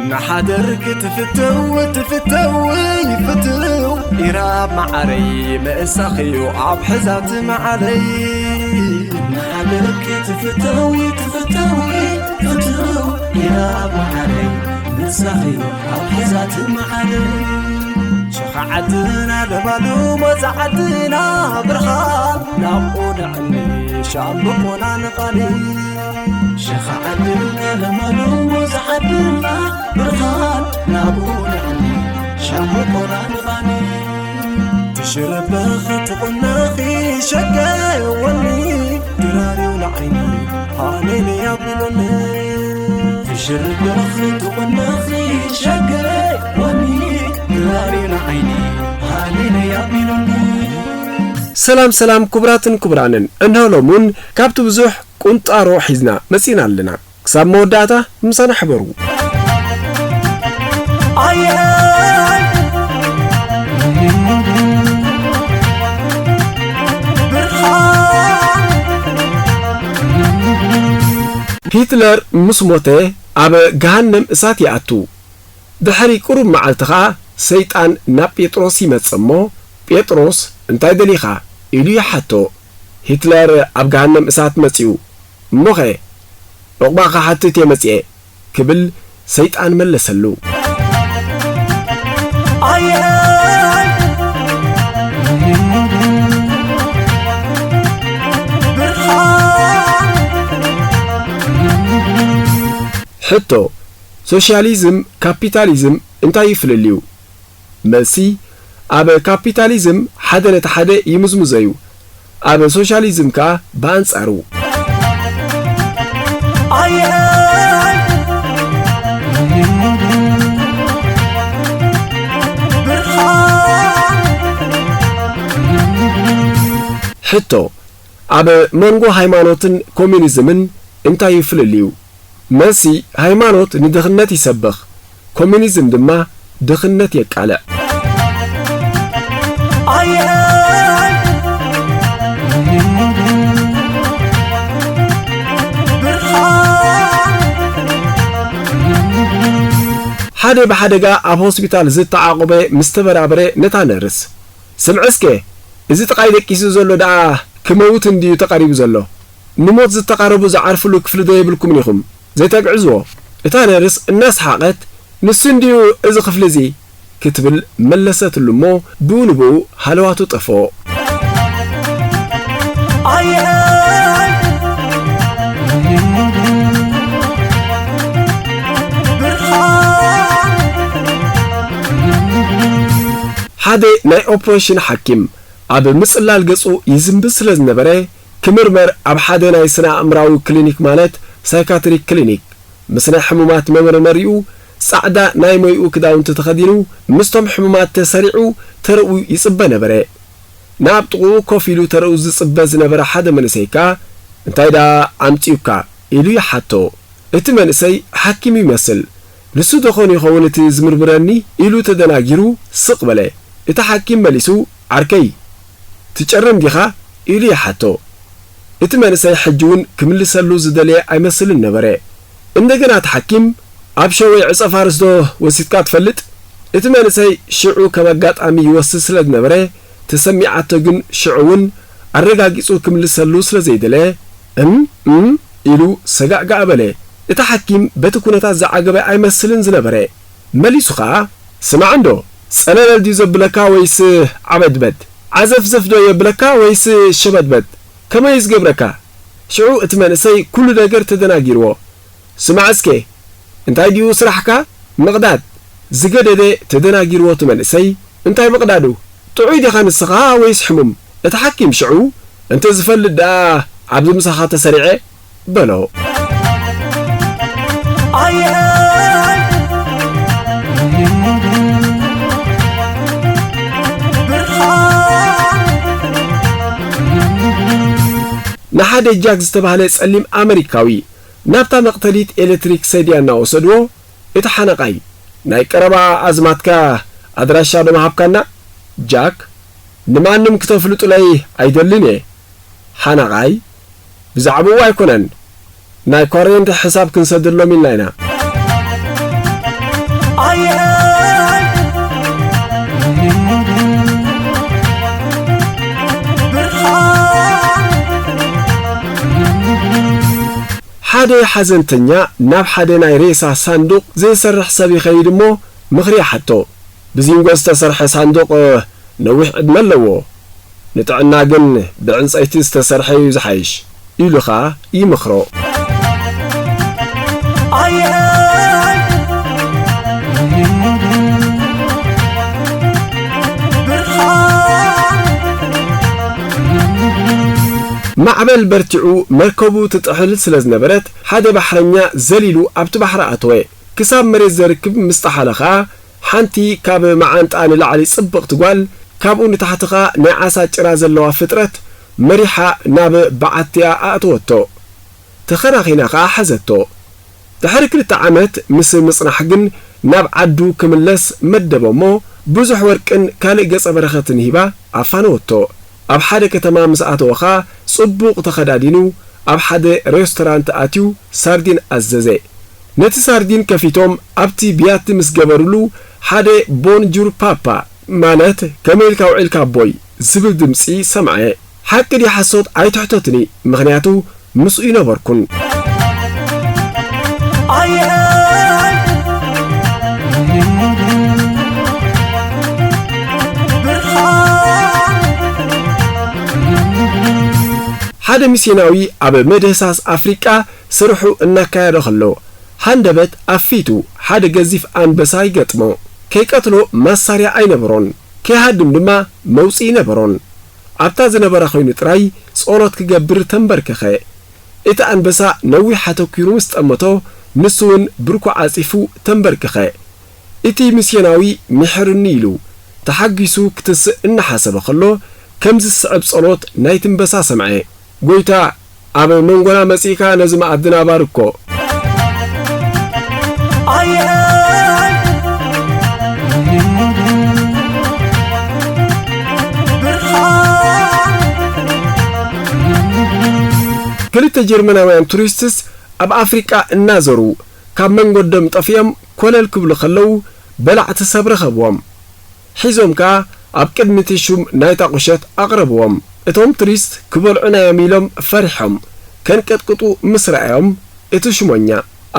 ንሓደር ክትፍተው ትፍተው ይፍትው ኢራብ መዓረይ ምእሳኽዩ ኣብ ሕዛት መዓለይ። ንሓደር ክትፍተው ትፍተው ይፍትው ኢራብ መዓረይ ምእሳኽዩ ኣብ ሕዛት መዓለይ። ሸኻ ዓድና ለማሉ ሞዛ ዓድና ብርሃን ናብኡ ንዕኒ ሻምብቆና ንቓኒ። ሸኻ ዓድና ለማሉ ሞዛ ዓድና ብርሃን ናብኡ ንዕኒ ሻምብቆና ንቓኒ። ትሽረበኽ ትቑነኺ ሸገወኒ ድራሪው ንዓይኒ ሃሌሉያ ብሎኒ። ትሽርበኽ ትቑነኺ ሸገወኒ ድራሪ ንዓይኒ ሃሌሉያ ቢሉኒ። ሰላም ሰላም ክቡራትን ክቡራንን፣ እንሆ ሎሙን ካብቲ ብዙሕ ቁንጣሮ ሒዝና መጺና ኣለና። ክሳብ መወዳእታ ምሳና ሕበሩ። ኣየይ ብርሃን ሂትለር ምስ ሞተ ኣብ ገሃነም እሳት ይኣቱ። ድሕሪ ቁሩብ መዓልቲ ኸኣ ሰይጣን ናብ ጴጥሮስ ይመጽእ እሞ፣ "ጴጥሮስ እንታይ ደሊኻ?" ኢሉ ይሓቶ። ሂትለር ኣብ ገሃነም እሳት መጺኡ፣ "እሞኸ ዑቕባ ክሓትት እየ መጺኤ" ክብል ሰይጣን መለሰሉ። ኣየይ ብርሃን ሕቶ፣ ሶሻሊዝም ካፒታሊዝም እንታይ እዩ ፍልልዩ? መልሲ፣ ኣብ ካፒታሊዝም ሓደ ነቲ ሓደ ይምዝምዞ እዩ። ኣብ ሶሻሊዝም ከኣ ብኣንጻሩ። ኣየይ ብርሃን ሕቶ፣ ኣብ መንጎ ሃይማኖትን ኮሚኒዝምን እንታይ እዩ ፍልልዩ? መልሲ፣ ሃይማኖት ንድኽነት ይሰብኽ፣ ኮሚኒዝም ድማ ድኽነት የቃልዕ። ኣየይ ብርሃን ሓደ ብሓደጋ ኣብ ሆስፒታል ዝተዓቖበ ምስ ተበራበረ ነታ ነርስ፣ "ስምዒ እስከ፣ እዚ ጥቓይ ደቂሱ ዘሎ ደኣ ክመውት እንድዩ ተቐሪቡ ዘሎ። ንሞት ዝተቓረቡ ዝዓርፍሉ ክፍሊ ዶ የብልኩምን ኢኹም? ዘይተግዕዝዎ?" እታ ነርስ እናሰሓቐት፣ "ንሱ እንድዩ እዚ ክፍሊ እዚ" ክትብል መለሰትሉ እሞ፣ ብኡ ንብኡ ሃለዋቱ ጠፍኦ። ኣየይ ብርሃን ሓደ ናይ ኦፕሬሽን ሓኪም ኣብ ምጽላል ገጹ ይዝንቢ ስለ ዝነበረ፣ ክምርመር ኣብ ሓደ ናይ ስነ ኣእምራዊ ክሊኒክ፣ ማለት ሳይካትሪክ ክሊኒክ፣ ምስ ናይ ሕሙማት መመርመሪኡ ጻዕዳ ናይ ሞይኡ ክዳውንቲ ተኸዲኑ ምስቶም ሕሙማት ተሰሪዑ ተረኡ ይጽበ ነበረ። ናብ ጥቕኡ ኮፍ ኢሉ ተረኡ ዝጽበ ዝነበረ ሓደ መንእሰይ ከኣ፣ "እንታይ ደኣ ኣምጺኡካ?" ኢሉ ይሓቶ። እቲ መንእሰይ ሓኪም ይመስል። ንሱ ዶ ኾን ይኸውን እቲ ዝምርምረኒ? ኢሉ ተደናጊሩ ስቕ በለ። እቲ ሓኪም መሊሱ፣ "ዓርከይ፣ ትጨርም ዲኻ?" ኢሉ ይሓቶ። እቲ መንእሰይ ሕጂ እውን ክምልሰሉ ዝደለየ ኣይመስልን ነበረ። እንደገና እቲ ሓኪም፣ "ኣብ ሸወይ ዕጸ ፋርስ ዶ ወሲድካ ትፈልጥ?" እቲ መንእሰይ ሽዑ ከም ኣጋጣሚ ይወስድ ስለ ዝነበረ፣ ተሰሚዓቶ ግን ሽዑ እውን ኣረጋጊጹ ክምልሰሉ ስለ ዘይደለየ፣ "እም፣ እም" ኢሉ ሰጋእጋእ በለ። እቲ ሓኪም በቲ ኩነታት ዝዓገበ ኣይመስልን ዝነበረ። መሊሱ ኸኣ፣ "ስማዕ እንዶ፣ ጸለለል ድዩ ዘብለካ ወይስ ዓበድበድ? ዓዘፍዘፍ ዶ የብለካ ወይስ ሸበድበድ? ከመይ እዩ ዝገብረካ?" ሽዑ እቲ መንእሰይ ኩሉ ነገር ተደናጊርዎ። "ስማዕ እስከ፣ እንታይ ድዩ ስራሕካ? ምቕዳድ?" ዝገደደ ተደናጊርዎ እቲ መንእሰይ፣ "እንታይ ምቕዳዱ? ጥዑይ ዲኻ ንስኻ ወይስ ሕሙም?" እቲ ሓኪም ሽዑ፣ "እንተ ዝፈልጥ ደኣ ኣብዚ ምሳኻ ተሰሪዐ" በሎ። ኣየይ ብርሃን ንሓደ ጃክ ዝተባህለ ጸሊም ኣመሪካዊ ናብታ መቕተሊት ኤሌክትሪክ ሰድያ እናወሰድዎ፣ እቲ ሓነቓይ፣ "ናይ ቀረባ ኣዝማትካ ኣድራሻ ዶ ምሃብካና?" ጃክ፣ "ንማንም ክተፍልጡለይ ኣይደልን እየ." ሓነቓይ፣ "ብዛዕባኡ ኣይኮነን፣ ናይ ኳሬንት ሕሳብ ክንሰደሎም ኢልና ኢና።" ኣየይ ብርሃን ሓደ ሓዘንተኛ ናብ ሓደ ናይ ሬሳ ሳንዱቕ ዘይሰርሕ ሰብ ይኸይድ እሞ ምኽሪ ይሓቶ። ብዚንጎ ዝተሰርሐ ሳንዱቕ ነዊሕ ዕድመ ኣለዎ፣ ንጥዕና ግን ብዕንጸይቲ ዝተሰርሐ እዩ ዝሓይሽ ኢሉ ኸኣ ይምኽሮ። ኣየይ ብርሃን ማዕበል በርቲዑ መርከቡ ትጥሕል ስለ ዝነበረት፣ ሓደ ባሕረኛ ዘሊሉ ኣብቲ ባሕሪ ኣተወ። ክሳብ መሬት ዘርክብ ምስ ጠሓለ ኸኣ፣ ሓንቲ ካብ መዓንጣ ንላዕሊ ጽብቕቲ ጓል፣ ካብኡ ንታሕቲ ኸኣ ናይ ዓሳ ጭራ ዘለዋ ፍጥረት መሪሓ ናብ በዓቲኣ ኣእተወቶ። ተኸናኺና ኸኣ ሓዘቶ። ድሕሪ ክልተ ዓመት ምስ ምጽናሕ ግን ናብ ዓዱ ክምለስ መደበ እሞ፣ ብዙሕ ወርቅን ካልእ ገጸ በረኸትን ሂባ ኣፋነወቶ። ኣብ ሓደ ከተማ ምስ ኣተወ ኸኣ ጽቡቕ ተኸዳዲኑ ኣብ ሓደ ሬስቶራንት ኣትዩ ሳርዲን ኣዘዘ። ነቲ ሳርዲን ከፊቶም ኣብቲ ብያቲ ምስ ገበሩሉ፣ ሓደ ቦንጁር ፓፓ፣ ማለት ከመይ ኢልካ ውዒልካ ኣቦይ ዝብል ድምጺ ሰምዐ። ሓቂ ድዩ ሓሶት ኣይትሕተቱኒ፣ ምኽንያቱ ምስኡ ኣይነበርኩን። ኣየይ ብርሃን ሓደ ሚስዮናዊ ኣብ መድህሳስ ኣፍሪቃ ስርሑ እናካየደ ከሎ፣ ሃንደበት ኣብ ፊቱ ሓደ ገዚፍ ኣንበሳ ይገጥሞ። ከይቀትሎ መሳርያ ኣይነበሮን፣ ከይሃድም ድማ መውጽኢ ኣይነበሮን። ኣብታ ዝነበረ ኮይኑ ጥራይ ጸሎት ክገብር ተንበርከኸ። እቲ ኣንበሳ ነዊሕ ኣተኲሩ ምስ ጠመቶ፣ ንሱ እውን ብርኩ ዓጺፉ ተንበርከኸ። እቲ ሚስዮናዊ ምሕርኒ ኢሉ ተሓጒሱ ክትስእ እናሓሰበ ከሎ፣ ከምዚ ዝስዕብ ጸሎት ናይቲ ኣንበሳ ሰምዐ። ጐይታ፣ ኣብ መንጎና መጺእካ ነዚ መኣድና ባርኮ። ኣየይ ብርሃን ክልተ ጀርመናውያን ቱሪስትስ ኣብ ኣፍሪቃ እናዘሩ ካብ መንገዶም ጠፊኦም ኮለል ክብሉ ከለዉ በላዕቲ ሰብ ረኸብዎም። ሒዞም ከኣ ኣብ ቅድሚ እቲ ሹም ናይታ ቁሸት ኣቕረብዎም። እቶም ቱሪስት ክበልዑና እዮም ኢሎም ፈሪሖም ከንቀጥቅጡ ምስ ረኣዮም፣ እቲ ሹመኛ፣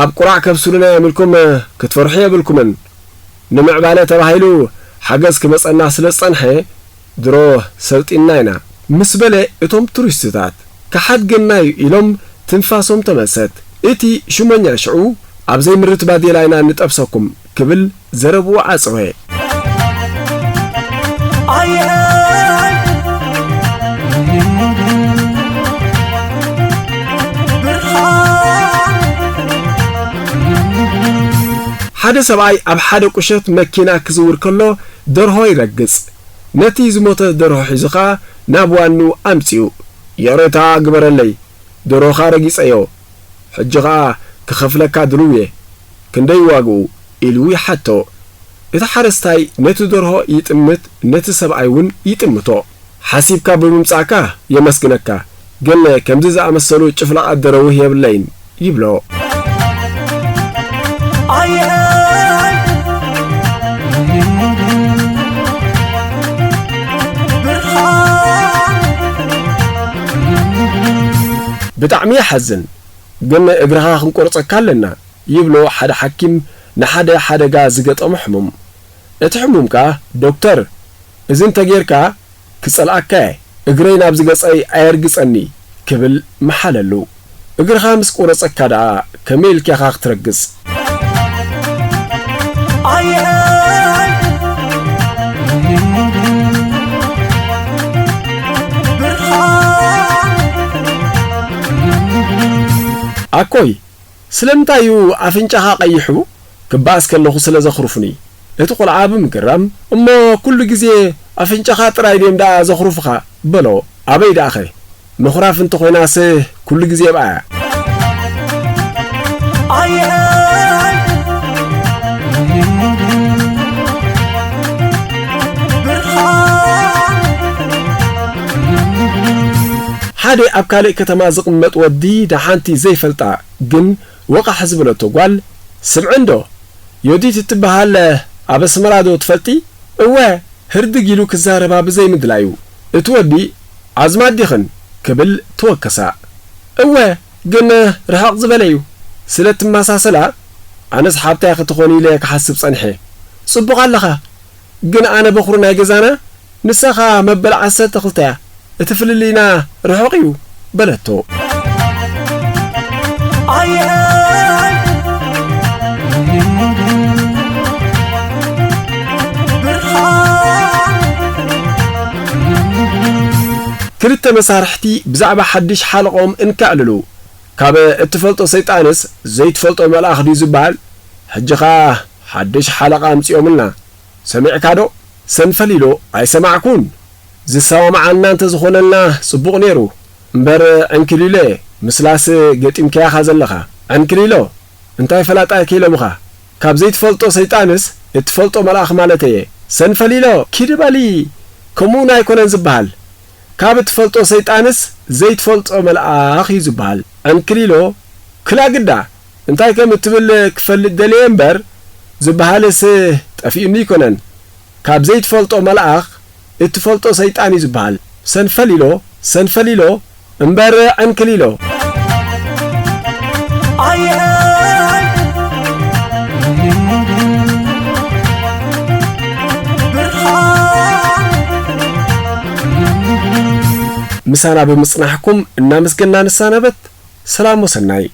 ኣብ ቁራዕ ከብስሉና እዮም ኢልኩም ክትፈርሑ የብልኩምን። ንምዕባለ ተባሂሉ ሓገዝ ክመጸና ስለ ዝጸንሐ ድሮ ሰልጢንና ኢና ምስ በለ፣ እቶም ቱሪስትታት ክሓድገና እዩ ኢሎም ትንፋሶም ተመልሰት። እቲ ሹመኛ ሽዑ ኣብ ዘይምርት ባዴላ ኢና ንጠብሰኩም ክብል ዘረብኡ ዓጸወ። ኣየይ ብርሃን ሓደ ሰብኣይ ኣብ ሓደ ቁሸት መኪና ክዝውር ከሎ ደርሆ ይረግጽ። ነቲ ዝሞተ ደርሆ ሒዙ ኸኣ ናብ ዋንኡ ኣምጺኡ፣ "ይቕሬታ ግበረለይ፣ ደርሆኻ ረጊጸዮ። ሕጂ ኸኣ ክኸፍለካ ድሉው እየ። ክንደይ ዋግኡ?" ኢሉ ይሓቶ። እቲ ሓረስታይ ነቲ ደርሆ ይጥምት፣ ነቲ ሰብኣይ እውን ይጥምቶ። "ሓሲብካ ብምምጻእካ የመስግነካ፣ ግን ከምዚ ዝኣመሰሉ ጭፍለቓት ደረውህ የብለይን" ይብሎ። ኣየይ ብርሃን ብጣዕሚ የሓዝን፣ ግን እግርኻ ክንቆርጸካ ኣለና። ይብሎ ሓደ ሓኪም ንሓደ ሓደጋ ዝገጠሞ ሕሙም። እቲ ሕሙም ከኣ፣ "ዶክተር፣ እዚ እንተጌርካ ክጸልኣካ እየ፣ እግረይ ናብዚ ገጸይ ኣየርግጸኒ" ክብል መሓለሉ። "እግርኻ ምስ ቆረጸካ ደኣ ከመይ ኢልካ ኢኻ ክትረግጽ?" ኣየይ ብርሃን ኣኮይ፣ ስለምንታይ እዩ ኣፍንጫኻ ቀይሑ? ክበኣስ ከለኹ ስለ ዘኹርፉኒ። እቲ ቈልዓ ብምግራም፣ "እሞ ኩሉ ግዜ ኣፍንጫኻ ጥራይ ድዮም ደኣ ዘኹርፉኻ?" በሎ። "ኣበይ ደኣኸ? ምኹራፍ እንተኾይናስ ኩሉ ግዜ ብኣያ." ኣየይ ብርሃን ሓደ ኣብ ካልእ ከተማ ዝቕመጥ ወዲ ንሓንቲ ዘይፈልጣ ግን ወቓሕ ዝበለቶ ጓል፣ "ስምዒ እንዶ፣ ዮዲት እትበሃል ኣብ ኣስመራ ዶ ትፈልጢ? እወ፣ ህርድግ ኢሉ ክዛረባ ብዘይምድላዩ፣ እቲ ወዲ ኣዝማድ ዲኽን? ክብል ተወከሳ። እወ፣ ግን ርሕቕ ዝበለ እዩ። ስለ እትመሳሰላ፣ ኣነስ ሓብታይ ክትኾኒ ኢለ ክሓስብ ጸኒሐ። ጽቡቕ ኣለኻ፣ ግን ኣነ በኹሪ ናይ ገዛና፣ ንሳ ኸኣ መበል ዓሰርተ ክልተ እያ። እቲ ፍልልይና ርሑቕ እዩ፣ በለቶ። ኣየይ! ብርሃን! ክልተ መሳርሕቲ ብዛዕባ ሓድሽ ሓለቖም እንከዕልሉ፣ ካብ እትፈልጦ ሰይጣንስ ዘይትፈልጦ መልኣኽ ድዩ ዝበሃል? ሕጂ ኸኣ ሓድሽ ሓለቓ ኣምጺኦምልና። ሰሚዕካ ዶ? ሰንፈሊሎ፣ ኣይሰማዕኩን። ዝሰማምዓና እንተ ዝኾነልና ጽቡቕ ነይሩ። እምበር ዕንክሊሎ፣ ምስላስ ገጢምካያ ኢኻ ዘለኻ። ዕንክሊሎ፣ እንታይ ፈላጣ ኢሎምኻ? ካብ ዘይትፈልጦ ሰይጣንስ እትፈልጦ መልኣኽ ማለተየ። ሰንፈሊሎ፣ ኪዲ በሊ፣ ከምኡ እውን ኣይኮነን ዝበሃል። ካብ እትፈልጦ ሰይጣንስ ዘይትፈልጦ መልኣኽ እዩ ዝበሃል። ዕንክሊሎ፣ ክላ ግዳ፣ እንታይ ከም እትብል ክፈልጥ ደልየ እምበር፣ ዝበሃልስ ጠፊኡኒ ኣይኮነን። ካብ ዘይትፈልጦ መልኣኽ እትፈልጦ ሰይጣን እዩ ዝበሃል። ሰንፈሊሎ፣ ሰንፈሊሎ፣ እምበር ዕንክሊሎ። ኣየይ! ብርሃን! ምሳና ብምጽናሕኩም እናመስገና ንሰናበት። ሰላም ወሰናይ።